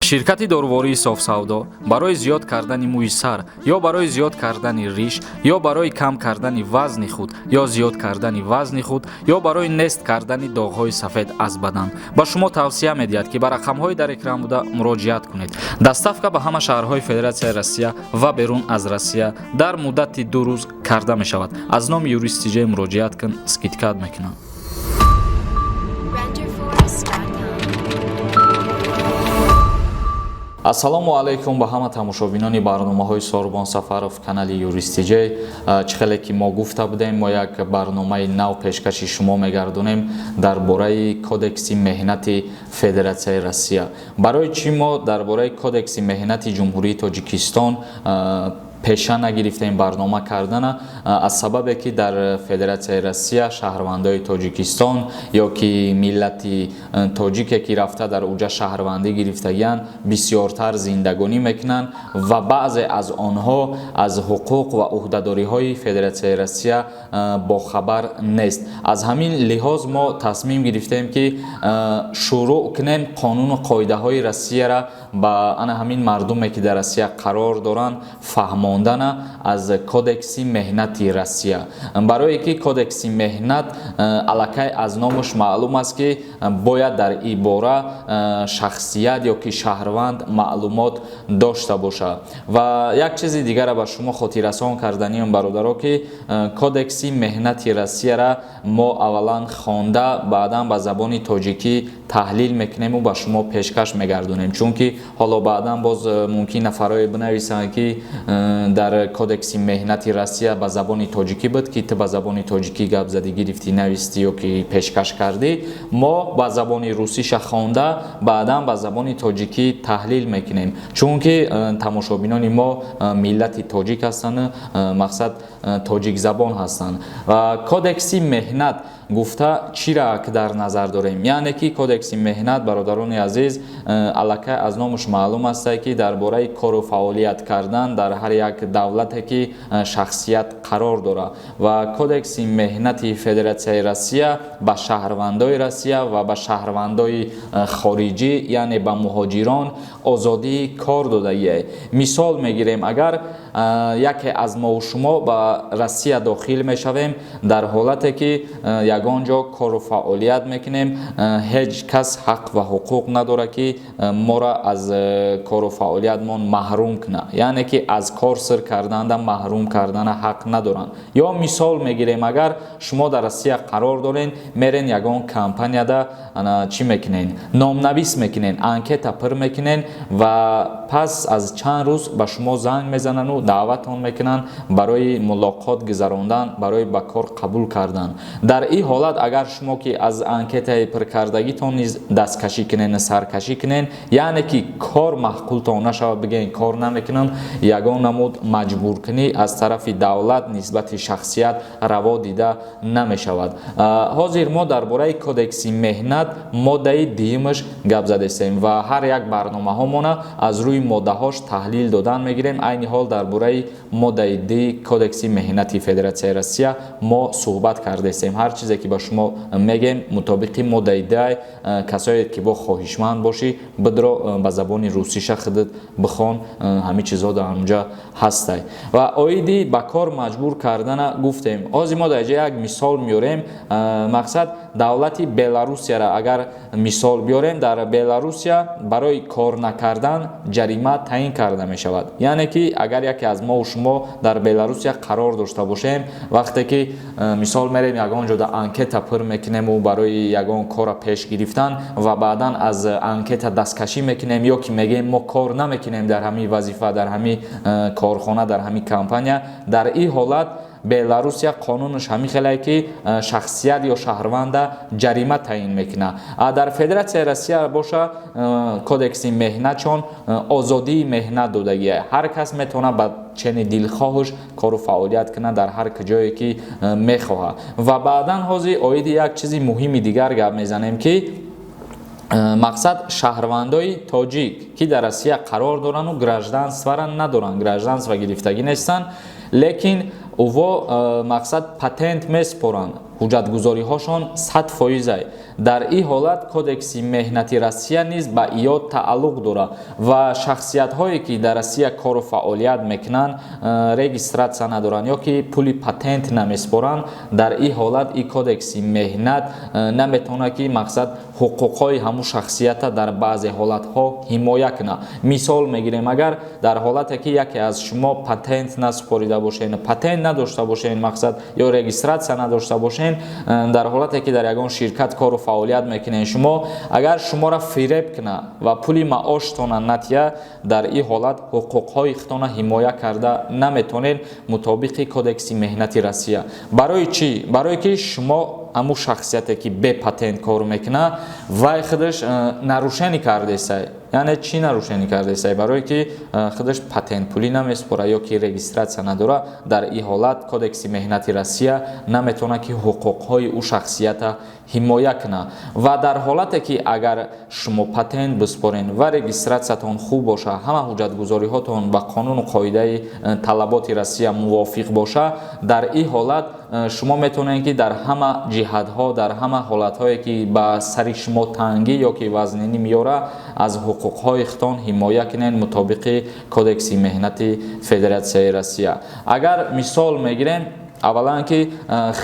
Ширкати дорувории Софсавдо барои зиёд кардани мӯи сар ё барои зиёд кардани риш ё барои кам кардани вазни худ ё зиёд кардани вазни худ ё барои нест кардани доғҳои сафед аз бадан ба шумо тавсия медиҳад, ки ба рақамҳои дар экран буда муроҷиат кунед. Доставка ба ҳама шаҳрҳои Федератсияи Россия ва берун аз Россия дар муддати 2 рӯз карда мешавад. Аз номи Юрист Тиҷей муроҷиат кун, скидка мекунанд. Renderforest.com. Ассалому алайкум ба ҳама тамошобинони барномаҳои Сорбон Сафаров, канали Юрист Тиҷей. Чӣ хеле ки мо гуфта будем, мо як барномаи нав пешкаши шумо мегардонем дар бораи Кодекси меҳнати Федератсияи Россия. Барои чӣ мо дар бораи Кодекси меҳнати Ҷумҳурии Тоҷикистон пеша нагирифтем барнома кардана? Аз сабабе ки дар Федератсияи Россия шаҳрвандои Тоҷикистон ё ки миллати тоҷике, ки рафта дар уҷа шаҳрвандӣ гирифтагиянд, бисёртар зиндагонӣ мекунанд ва баъзе аз онҳо аз ҳуқуқ ва ӯҳдадориҳои Федератсияи Россия бохабар нест. Аз ҳамин лиҳоз мо тасмим гирифтем, ки шурӯъ кунем қонуну қоидаҳои Россияра ба ана ҳамин мардуме, ки дар Россия қарор доранд, фаҳмондана аз Кодекси меҳнати Россия. Барое ки Кодекси меҳнат аллакай аз номаш маълум аст, ки бояд дар ин бора шахсият ё ки шаҳрванд маълумот дошта бошад. Ва як чизи дигара ба шумо хотиррасон карданиам, бародаро, ки Кодекси меҳнати Россияра мо аввалан хонда, баъдан ба забони тоҷикӣ таҳлил мекунему ба шумо пешкаш мегардонем, чунки ҳоло баъдан боз мумкин нафарое бинависанд, ки дар Кодекси меҳнати Россия ба забони тоҷикӣ буд, ки ту ба забони тоҷикӣ гап задӣ, гирифтӣ, навистӣ ё ки пешкаш кардӣ. Мо ба забони русиша хонда, баъдан ба забони тоҷикӣ таҳлил мекунем, чунки тамошобинони мо миллати тоҷик ҳастанд, мақсад, тоҷикзабон ҳастанд. Ва Кодекси меҳнат гуфта чира дар назар дорем? Яъне ки Кодекси меҳнат, бародарони азиз, аллакай аз номаш маълум аст, ки дар бораи кору фаъолият кардан дар ҳар як давлате, ки шахсият қарор дорад. Ва Кодекси меҳнати Федератсияи Россия ба шаҳрвандои Россия ва ба шаҳрвандои хориҷӣ, яъне ба муҳоҷирон, озодии кор додагие. Мисол мегирем: агар яке аз мову шумо ба Россия дохил мешавем, дар ҳолате ки ягон ҷо кору фаъолият мекунем, ҳеҷ кас ҳақ ва ҳуқуқ надорад, ки моро аз кору фаъолиятмон маҳрум кунад, яъне ки аз кор сир карданда маҳрум кардана ҳақ надоранд. Ё мисол мегирем: агар шумо дар Россия қарор дорен, мерен ягон компанияда, чӣ мекунен? Номнавис мекунен, анкета пур мекунен ва пас аз чанд рӯз ба шумо занг мезанану даъватон мекунанд барои мулоқот гузарондан, барои ба кор қабул кардан. Дар ин ҳолат, агар шумо ки аз анкетаи пуркардагитон низ дасткашӣ кунен, саркашӣ кунен, яъне ки кор маъқултон нашавад, бигӯен кор намекунам, ягон намуд маҷбуркунӣ аз тарафи давлат нисбати шахсият раво дида намешавад. Ҳозир мо дар бораи Кодекси меҳнат, моддаи дуюмаш гап задестем ва ҳар як барномаҳомона аз рӯи моддаҳош таҳлил додан мегирем. Айни ҳол дар бораи моддаи ди Кодекси меҳнати Федератсияи Россия мо суҳбат кардестем. Ҳар чизе ки ба шумо мегем, мутобиқи моддаи дай. Касое ки бо хоҳишманд бошӣ, бидро, ба забони русиша худат бихон, ҳамин чизҳо дар онҷа ҳастай. Ва оиди ба кор маҷбур кардана гуфтем. Ҳозир мо дар ҷа як мисол меорем. Мақсад, давлати Беларусияра агар мисол биёрем, дар Беларусия барои кор накардан ҷарима таъин карда мешавад. Яъне ки агар яке аз мову шумо дар Беларусия қарор дошта бошем, вақте ки мисол мерем, ягон ҷода анкета пур мекунему барои ягон кора пеш гирифтан ва баъдан аз анкета дасткашӣ мекунем ё ки мегӯем мо кор намекунем дар ҳамин вазифа, дар ҳамин корхона, дар ҳамин компания, дар ин ҳолат Беларусия қонунаш ҳамин хеле, ки шахсият ё шаҳрванда ҷарима таъин мекунад. Дар Федератсияи Россия боша, Кодекси меҳнатшон озодии меҳнат додагия. Ҳар кас метавонад ба чени дилхоҳаш кору фаъолият кунад дар ҳар куҷое ки мехоҳад. Ва баъдан ҳозир оиди як чизи муҳими дигар гап мезанем, ки мақсад, шаҳрвандои тоҷик, ки дар Россия қарор дорану гражданствора надоранд, гражданство гирифтагӣ нестанд, лекин уво, мақсад, патент месупоранд. Ҳуҷҷатгузориҳошон 100%-ай. Дар ин ҳолат Кодекси меҳнати Россия низ ба иёд тааллуқ дорад ва шахсиятҳое, ки дар Россия кору фаъолият мекунанд, регистрация надоранд ё ки пули патент намеспоранд, дар ин ҳолат ин Кодекси меҳнат наметавонад, ки мақсад ҳуқуқҳои ҳамун шахсията дар баъзе ҳолатҳо ҳимоя кунад. Мисол мегирем, агар дар ҳолате ки яке аз шумо патент насупорида бошед, патент надошта бошед, мақсад ё регистрация надошта бошед, дар ҳолате ки дар ягон ширкат кору фаъолият мекунед шумо, агар шуморо фиреб кунад ва пули маоштона натия, дар ин ҳолат ҳуқуқҳои худтона ҳимоя карда наметавонед мутобиқи Кодекси меҳнати Россия. Барои чӣ? Барое ки шумо ҳамун шахсияте ки бепатент кор мекунад, вай худаш нарушение кардесай. Яъне чӣ нарушение кардесай? Барое ки худаш патентпулӣ намеспора ё ки регистрация надорад, дар ин ҳолат Кодекси меҳнати Россия наметавонад, ки ҳуқуқҳои ӯ шахсията ҳимоя кунад. Ва дар ҳолате ки агар шумо патент биспорен ва регистрациятон хуб боша, ҳама ҳуҷҷатгузориҳотон ба қонуну қоидаи талаботи Россия мувофиқ боша, дар ин ҳолат шумо метавонед, ки дар ҳама ҷиҳатҳо, дар ҳама ҳолатҳое ки ба сари шумо тангӣ ё ки вазнинӣ меёрад, аз ҳуқуқҳои худтон ҳимоя кунед мутобиқи Кодекси меҳнати Федератсияи Россия. Агар мисол мегирем, аввалан ки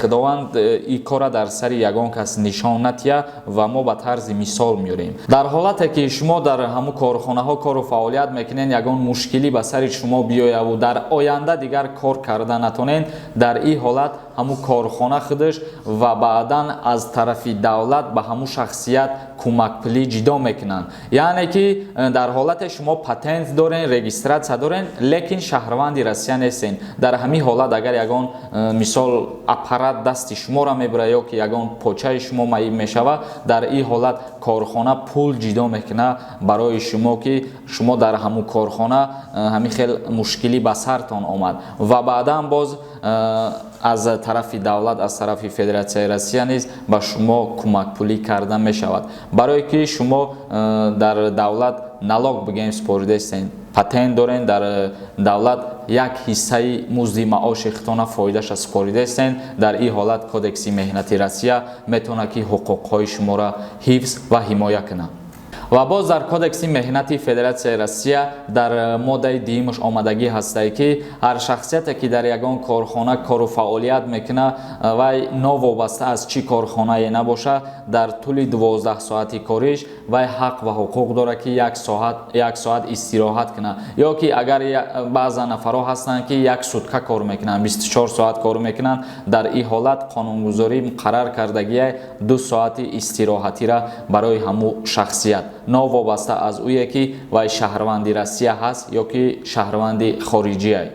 Худованд ин кора дар сари ягон кас нишон натия ва мо ба тарзи мисол меорем. Дар ҳолате ки шумо дар ҳамун корхонаҳо кору фаъолият мекунед, ягон мушкилӣ ба сари шумо биёяву дар оянда дигар кор карда натонед, дар ин ҳолат ҳамун корхона худаш ва баъдан аз тарафи давлат ба ҳамун шахсият кӯмакпулӣ ҷидо мекунанд. Яъне ки дар ҳолате шумо патент дорен, регистрация дорен, лекин шаҳрванди Россия нестен, дар ҳамин ҳолат агар ягон мисол аппарат дасти шуморо мебурад ё ки ягон почаи шумо маиб мешавад, дар ин ҳолат корхона пул ҷидо мекунад барои шумо, ки шумо дар ҳамун корхона ҳамин хел мушкилӣ ба сартон омад. Ва баъдан боз аз тарафи давлат, аз тарафи Федератсияи Россия низ ба шумо кӯмакпулӣ карда мешавад, барое ки шумо дар давлат налог бигем споридаистен, патент дорен, дар давлат як ҳиссаи музди маоши худтона фоидаша супоридаистен, дар ин ҳолат Кодекси меҳнати Россия метавонад, ки ҳуқуқҳои шуморо ҳифз ва ҳимоя кунад. Ва боз дар Кодекси меҳнати Федератсияи Россия дар моддаи дуюмаш омадагӣ ҳастае, ки ҳар шахсияте ки дар ягон корхона кору фаъолият мекунад, вай новобаста аз чӣ корхонае набошад, дар тӯли 12 соати кориш вай ҳақ ва ҳуқуқ дорад, ки як соат истироҳат кунад. Ё ки агар баъза нафарҳо ҳастанд, ки як сутка кор мекунанд, 24 соат кор мекунанд, дар ин ҳолат қонунгузорӣ муқаррар кардагия 2 соати истироҳатира барои ҳамун шахсият, новобаста аз ӯе ки вай шаҳрванди Россия ҳаст ё ки шаҳрванди хориҷие.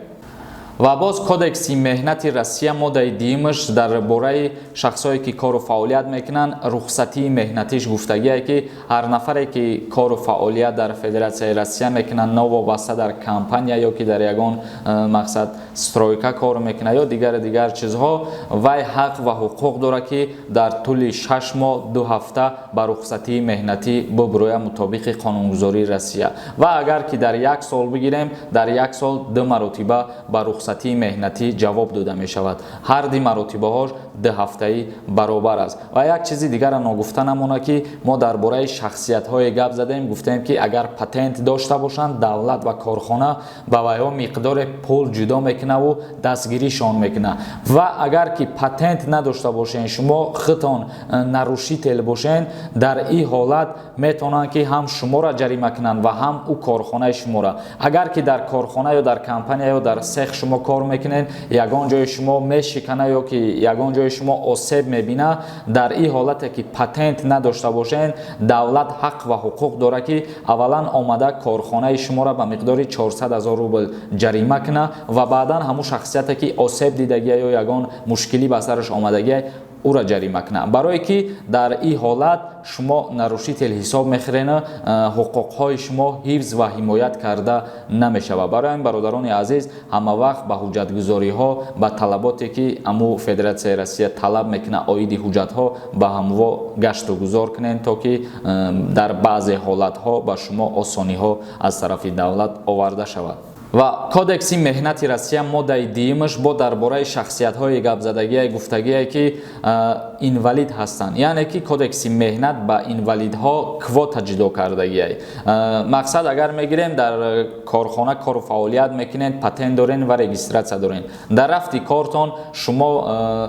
Ва боз Кодекси меҳнати Россия моддаи дуюмаш дар бораи шахсое ки кору фаъолият мекунанд, рухсатии меҳнатиш гуфтагие, ки ҳар нафаре ки кору фаъолият дар Федератсияи Россия мекунанд, новобаста дар компания ё ки дар ягон мақсад стройка кор мекунад ё дигари дигар чизҳо, вай ҳақ ва ҳуқуқ дорад, ки дар тӯли 6 моҳ 2 ҳафта ба рухсатии меҳнатӣ бубурӯяд мутобиқи қонунгузории Россия. Ва агар ки дар як сол бигирем, дар як сол ду маротиба ба рухсатии меҳнатӣ ҷавоб дода мешавад. Ҳар ди маротибаҳош 2 ҳафтаӣ баробар аст. Ва як чизи дигарро ногуфта намонад, ки мо дар бораи шахсиятҳое гап задем, гуфтем, ки агар патент дошта бошанд, давлат ва корхона ба вайҳо миқдоре пул ҷудо мекунаву дастгиришон мекунад. Ва агар ки патент надошта бошен, шумо худтон нарушитель бошен, дар ин ҳолат метавонанд, ки ҳам шуморо ҷарима кунанд ва ҳам ӯ корхонаи шуморо. Агар ки дар корхона ё дар компания ё дар цех шумо кор мекунед, ягон ҷои шумо мешикана ё ки ягон ҷои шумо осеб мебина, дар ин ҳолате ки патент надошта бошен, давлат ҳақ ва ҳуқуқ дорад, ки аввалан омада корхонаи шуморо ба миқдори 400 ҳазор рубл ҷарима кунад ва баъдан ҳамун шахсияте ки осеб дидагия ё ягон мушкилӣ ба сараш омадагия, ӯра ҷарима кунад. Барое ки дар ин ҳолат шумо нарушитель ҳисоб мехӯрена, ҳуқуқҳои шумо ҳифз ва ҳимоят карда намешавад. Барои ҳамин, бародарони азиз, ҳама вақт ба ҳуҷҷатгузориҳо, ба талаботе ки аму Федератсияи Россия талаб мекунад оиди ҳуҷҷатҳо, ба ҳамво гашту гузор кунед, то ки дар баъзе ҳолатҳо ба шумо осониҳо аз тарафи давлат оварда шавад. Ва Кодекси меҳнати Россия моддаи дуюмаш бо дар бораи шахсиятҳои гапзадагие гуфтагие, ки инвалид ҳастанд. Яъне ки Кодекси меҳнат ба инвалидҳо квота ҷудо кардагиай. Мақсад, агар мегирем, дар корхона кору фаъолият мекунед, патент дорен ва регистрация дорен, дар рафти кортон шумо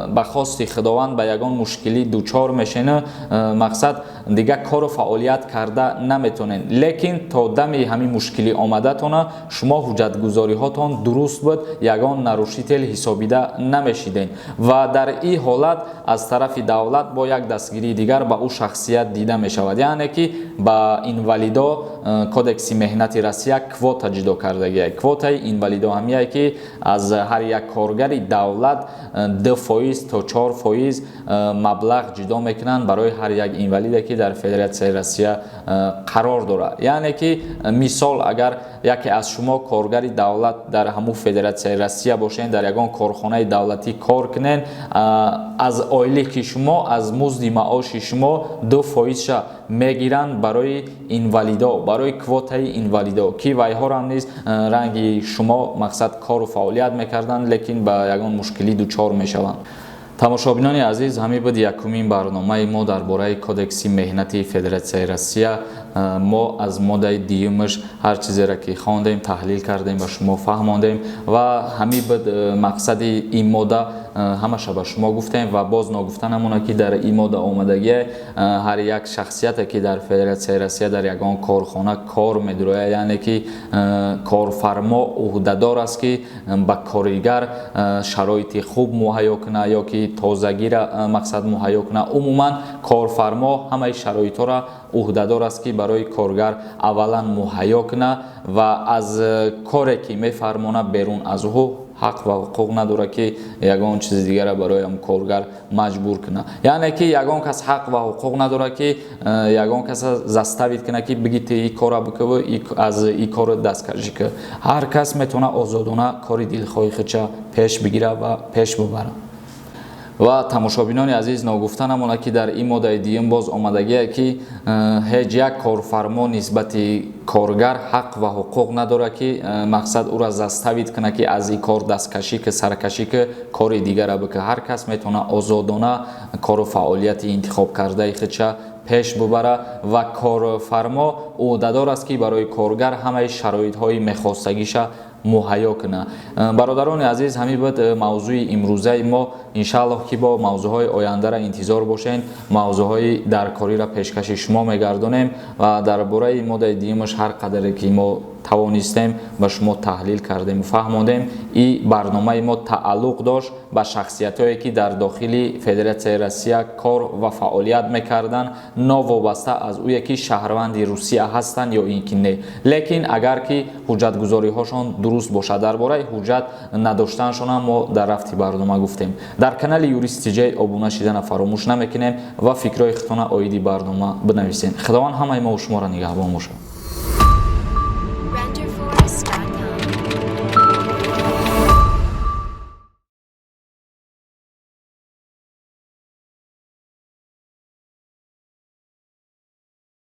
ба хости Худованд ба ягон мушкилӣ дучор мешен, мақсад, дигар кору фаъолият карда наметонед, лекин то дами ҳамин мушкилӣ омадатона шумо ҳуҷҷатгузориҳотон дуруст буд, ягон нарушитель ҳисобида намешидем ва дар ин ҳолат аз тарафи давлат бо як дастгирии дигар ба ӯ шахсият дида мешавад. Яъне ки ба инвалидо Кодекси меҳнати Россия квота ҷудо кардагия. Квотаи инвалидо ҳамияе, ки аз ҳар як коргари давлат 2% то 4% маблағ ҷудо мекунанд барои ҳар як инвалиде, ки дар Федератсияи Россия қарор дорад. Яъне ки мисол, агар яке аз шумо коргари давлат дар ҳамун Федератсияи Россия бошед, дар ягон корхонаи давлатӣ кор кунед, аз ойлики шумо, аз музди маоши шумо 2 фоизша мегиранд барои инвалидо, барои квотаи инвалидо, ки вайҳоро низ ранги шумо, мақсад, кору фаъолият мекарданд, лекин ба ягон мушкилӣ дучор мешаванд. Тамошобинони азиз, ҳамин буд якумин барномаи мо дар бораи Кодекси меҳнати Федератсияи Россия. Мо аз моддаи дуюмаш ҳар чизеро ки хондем, таҳлил кардем, ба шумо фаҳмондем ва ҳамин буд мақсади ин модда, ҳамаша ба шумо гуфтем. Ва боз ногуфта намонад, ки дар ин модда омадагие: ҳар як шахсияте, ки дар Федератсияи Россия дар ягон корхона кор медурояд, яъне ки корфармо ӯҳдадор аст, ки ба коригар шароити хуб муҳайё кунад ё ки тозагира, мақсад, муҳайё кунад. Умуман, корфармо ҳамаи шароитҳоро ӯҳдадор аст, ки барои коргар аввалан муҳайё кунад ва аз коре ки мефармонад, берун аз ӯ ҳақ ва ҳуқуқ надорад, ки ягон чизи дигарро барои коргар маҷбур кунад. Яъне ки ягон кас ҳақ ва ҳуқуқ надорад, ки ягон каса заставить кунад, ки биги ту и кора бикунӣ, аз и кор дасткашӣ кун. Ҳар кас метавонад озодона кори дилхоҳи худша пеш бигирад ва пеш бубарад. Ва, тамошобинони азиз, ногуфта намонад, ки дар ин моддаи дуюм боз омадагие, ки ҳеҷ як корфармо нисбати коргар ҳақ ва ҳуқуқ надорад, ки мақсад, ӯро заставить кунад, ки аз ин кор дасткашӣ ки, саркашӣ ки, кори дигарро бикун. Ҳар кас метавонад озодона кору фаъолияти интихобкардаи худша пеш бубарад ва корфармо ӯҳдадор аст, ки барои коргар ҳамаи шароитҳои мехостагиша муҳайё кунад. Бародарони азиз, ҳамин буд мавзӯи имрӯзаи мо. Иншааллоҳ, ки бо мавзӯъҳои ояндаро интизор бошед, мавзӯъҳои даркориро пешкаши шумо мегардонем ва дар бораи моддаи дуюмаш ҳар қадаре ки мо тавонистем, ба шумо таҳлил кардем, фаҳмондем. И барномаи мо тааллуқ дошт ба шахсиятҳое, ки дар дохили Федератсияи Россия кор ва фаъолият мекарданд, новобаста аз ӯе ки шаҳрванди Русия ҳастанд ё ин ки не, лекин агар ки ҳуҷҷатгузориҳошон дуруст бошад. Дар бораи ҳуҷҷат надоштаншонам мо дар рафти барнома гуфтем. Дар канали Юрист Тиҷай обуна шидана фаромӯш намекунем ва фикрҳои худтона оиди барнома бинависем. Худованд ҳамаи мо шуморо нигаҳбон бошад.